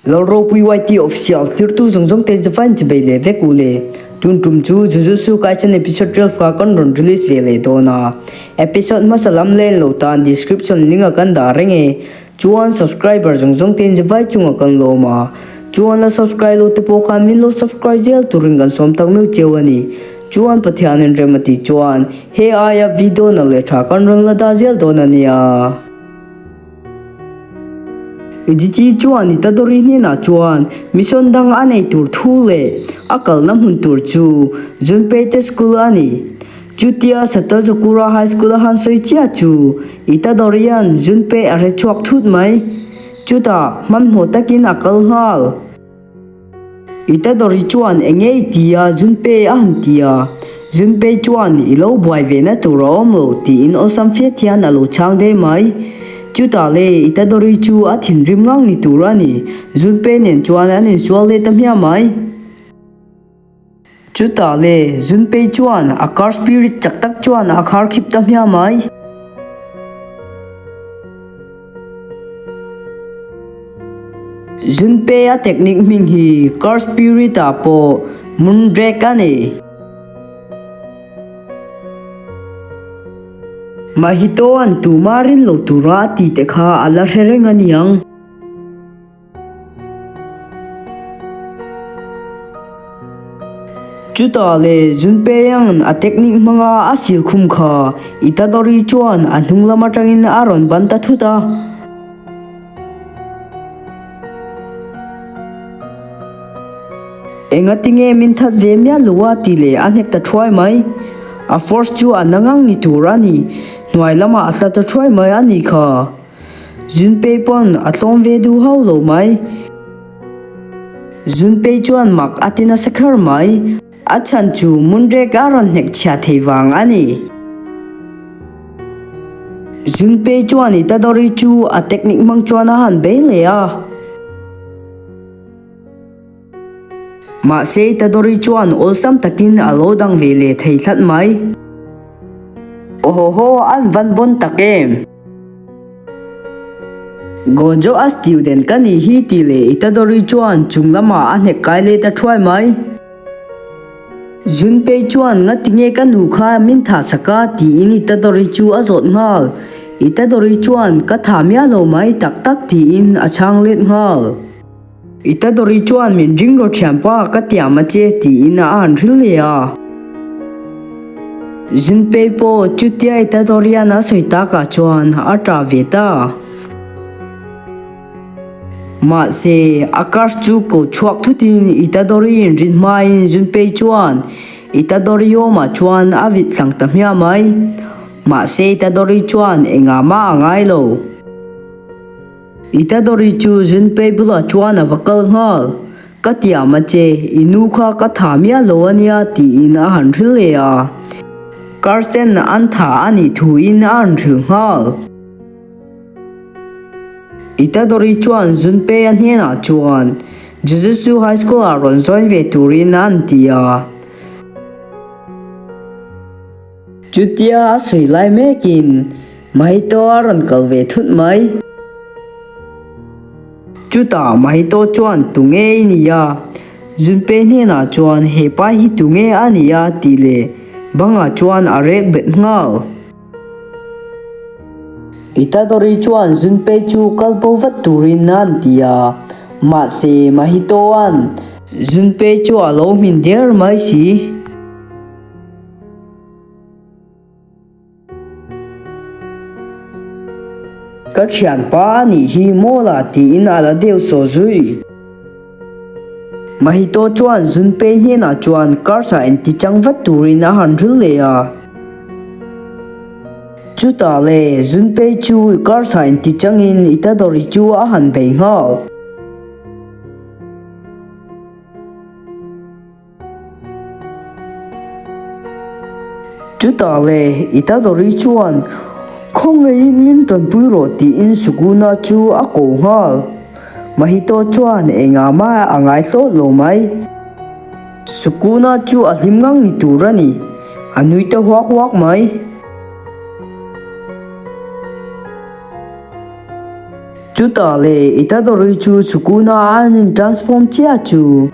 Lalropui YT Official tlirtu zawng zawng te Japan chi bei leh vek u le. Tun tum chu Jujutsu Kaisen episode 12 kha kan rawn release ve leh dawn a. Episode hmasa lam len lo tan description link a kan dah reng e. Chuan subscriber zawng zawng te Javai chungah kan lawm a. Chuan la subscribe lo te pawh khan min lo subscribe zel turin kan sawm tak meuh cheu a ni. Chuan Pathianin rem a tih chuan he aia video na leh tha kan rawn la dah zel dawn a nia. Ijichi chuan Itadori hnenah chuan mission dang a nei tur thu leh a kalna hmun tur chu Junpei te school a ni. Chutia Satozakura High School a han sawi chiah chu Itadorian Junpei a hre chhuak thut mai. Chutah hmanhmawh takin a kal nghal. Itadori chuan eng nge i ti a Junpei a han ti a, Junpei chuan i lo buai ve na tur a awm lo tiin awlsam fiat hian a lo chhang daih mai. Chutah le Itadori chu a thinrim ngang ni tur a ni, Junpei nen chuan an insual leh ta hmiah mai. Chutah le Junpei chuan a car spirit chak tak chuan a khar khip ta hmiah mai. Junpei a technique hming hi car spirit ah pawh Moondrake a ni. Mahito an tuma rin lo tura a tih te kha a la hre reng a niang. Chutah le Junpei-a'n a technique hmanga a sil khum kha Itadori chuan a hnung lam atangin a rawn ban ta thut a. Engatinge min that ve mial lo a tih leh a hnek ta thuai mai. A force chu a na ngang ni tur a ni, hnuai lamah a tla ta thuai mai a nih kha. Junpei pawn a tlawm ve duh hauh lo mai. Junpei chuan mak a ti nasa kher mai. A chhan chu Moonrek a rawn hnek chhia thei vang a ni. Junpei chuan Itadori chu a technique hmang chuan a han bei leh a. Mahse Itadori chuan awlsam takin a lo dang ve leh thei tlat mai. Awhawhaw an van bawn tak em! Gojo a student ka nih hi tih leh Itadori chuan chung lamah a hnek kai let a thuai mai. Junpei chuan ngatinge ka nu kha min thah sak a tiin Itadori chu a zawt nghal. Itadori chuan ka thah miah lo mai tak tak tiin a chhang let nghal. Itadori chuan min ring rawh thianpa ka tiam a che tiin a han hril leh a. Junpei pawh chutia Itadorian a sawi takah chuan a tah ve ta. Mahse, a curse chu ko chhuak thutin Itadori inrin hmain Junpei chuan Itadori awmah chuan a vit hlang ta hmiah mai. Mahse, Itadori chuan engah mah a ngai lo. Itadori chu Junpei bulah chuan a va kal nghal. Ka tiam a che, i nu kha ka tha miah lo a nia tiin a han hrilh leh a. Karsten an tha a nih thuin a han hrilh nghal. Itadori chuan Junpei a hnenah chuan Jujutsu High School ah rawn join ve turin an ti a. Chutia a sawi lai mekin Mahito a rawn kal ve thut mai. Chutah Mahito chuan tunge i ni a? Junpei hnenah chuan hepa hi tunge a ni a tih leh bangah chuan a rek bet nghal. Itadori chuan Junpei chu kal bo vat turin an ti a, mahse Mahitoan Junpei chu a lo hmin der mai si. Ka thianpa a nih hi mawla tiin a la deuh saw zui. Mahito chuan Junpei hnenah chuan Curse-a intichang vat turin a han hril leh a. Chutah le Junpei chu Curse-a intichangin Itadori chu a han bei nghal. Chutah le Itadori chuan khawngaihin min tanpui rawh tiin Sukuna chu a ko nghal. Mahito chuan engah mah a ngai hlawt lo mai. Sukuna chu a hlim ngang ni tur a ni, a nui ta huak huak mai. Chutah le Itadori chu Sukuna a an in transform chiah chu.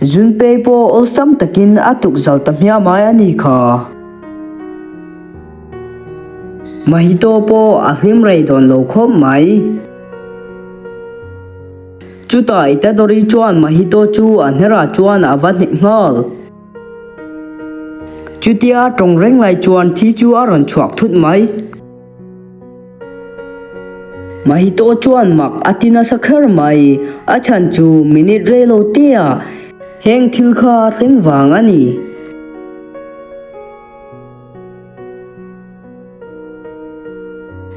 Junpei pawh awlsam takin a tuk zal ta hmiah mai a nih kha. Mahito pawh a hlim rei dawn lo khawp mai. Chutah Itadori chuan Mahito chu a hnerah chuan a va hnek nghal. Chutia tawng reng lai chuan thi chu a rawn chhuak thut mai. Mahito chuan mak a ti nasa kher mai, a chhan chu minute rei lo te ah heng thil kha a thleng vang a ni.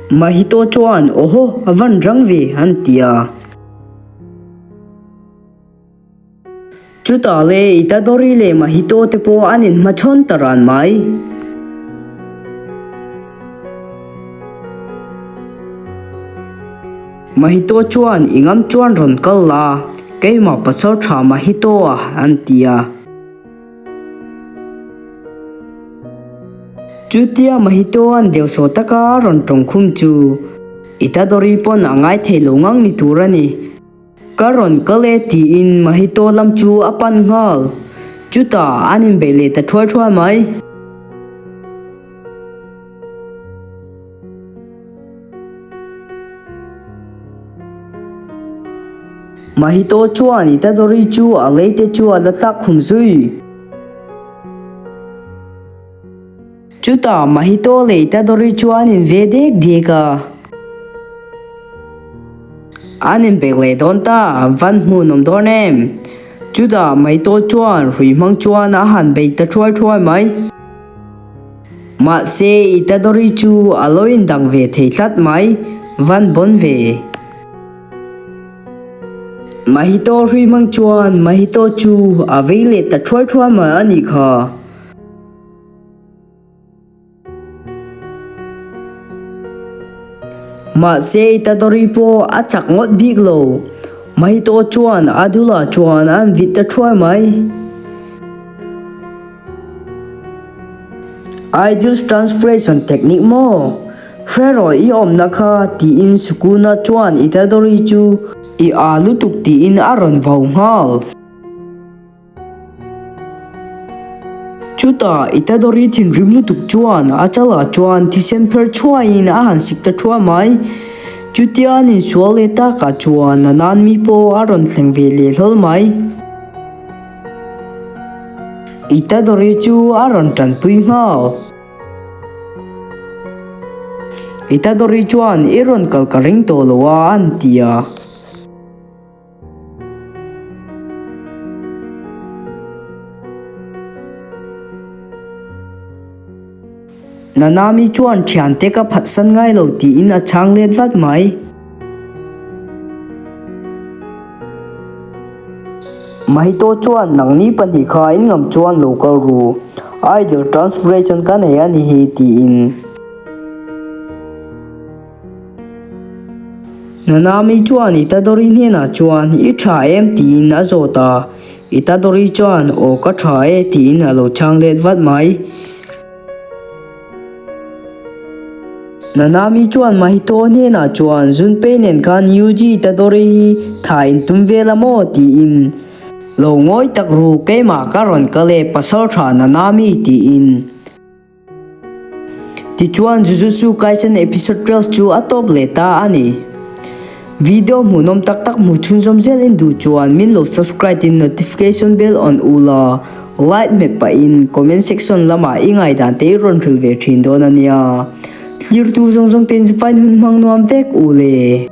Mahito chuan Awhaw a van rang ve an ti a. Chutah le Itadori leh Mahito te pawh an inhmachhawn ta ran mai. Mahito chuan i ngam chuan rawn kal la, keimah pasal tha Mahito a an ti a. Chutia Mahito an deuhsawh taka a rawn tawngkhum chu Itadori pawn a ngaithei lo ngang ni tur a ni. Ka rawn kal e tiin Mahito lam chu a pan nghal. Chutah an inbeih leh ta thuai thuai mai. Mahito chuan Itadori chu a lei te chu a la tlak khum zui. Chutah Mahito leh Itadori chu an inve dek dek a. An inbek leh dawn ta, van hmuhnawm dawn em? Chutah Mahito chuan hrui hmang chuan a han bei ta thuai thuai mai. Mahse Itadori chu a lo indang ve thei tlat mai, van bawn ve. Mahito hrui hmang chuan Mahito chu a vei leh ta thuai thuai mai a nih kha. Mahse Itadori pawh a chak ngawt bik lo. Mahito chuan a dulah chuan an vit ta thuai mai. Ideals translation technique maw? Hre rawh i awmna kha tiin Sukuna chuan Itadori chu i aa lutuk tiin a rawn vau nghal. Chutah Itadori thinrim lutuk chuan a chalah chuan thisen pher chhuahin a han sik ta thuai mai. Chutia an insual leh takah chuan a nan mi pawh a rawn thleng ve leh hlawl mai. Itadori chu a rawn tanpui nghal. Itadori chuan i rawn kal ka ring tawh lo a an ti a. Nanami chuan thiante ka phatsan ngai lo tiin a chhang let vat mai. Mahito chuan nangni pahnih kha inngam chuan lo kal ru, Idol transformation ka nei a ni hi tiin. Nanami chuan Itadori hnenah chuan i tha em tiin a zawt a, Itadori chuan aw ka tha e tiin a lo chhang let vat mai. Nanami chuan Mahito hnenah chuan Junpei nen khan Yuji Itadori hi tha in tum vel a maw tiin lo ngawi tak ru keimah ka rawn kal e pasal tha Nanami tiin. Tichuan Jujutsu Kaisen episode 12 chu a tawp leh ta a ni. Video hmuhnawm tak tak hmuh chhunzawm zel in duh chuan min lo subscribe in notification bell on u la, like hmet pahin comment section lamah i ngaihdan te i rawn hrilh ve thin dawn a nia. Tlirtu zawng zawng te in fine hun hmang nuam vek u le.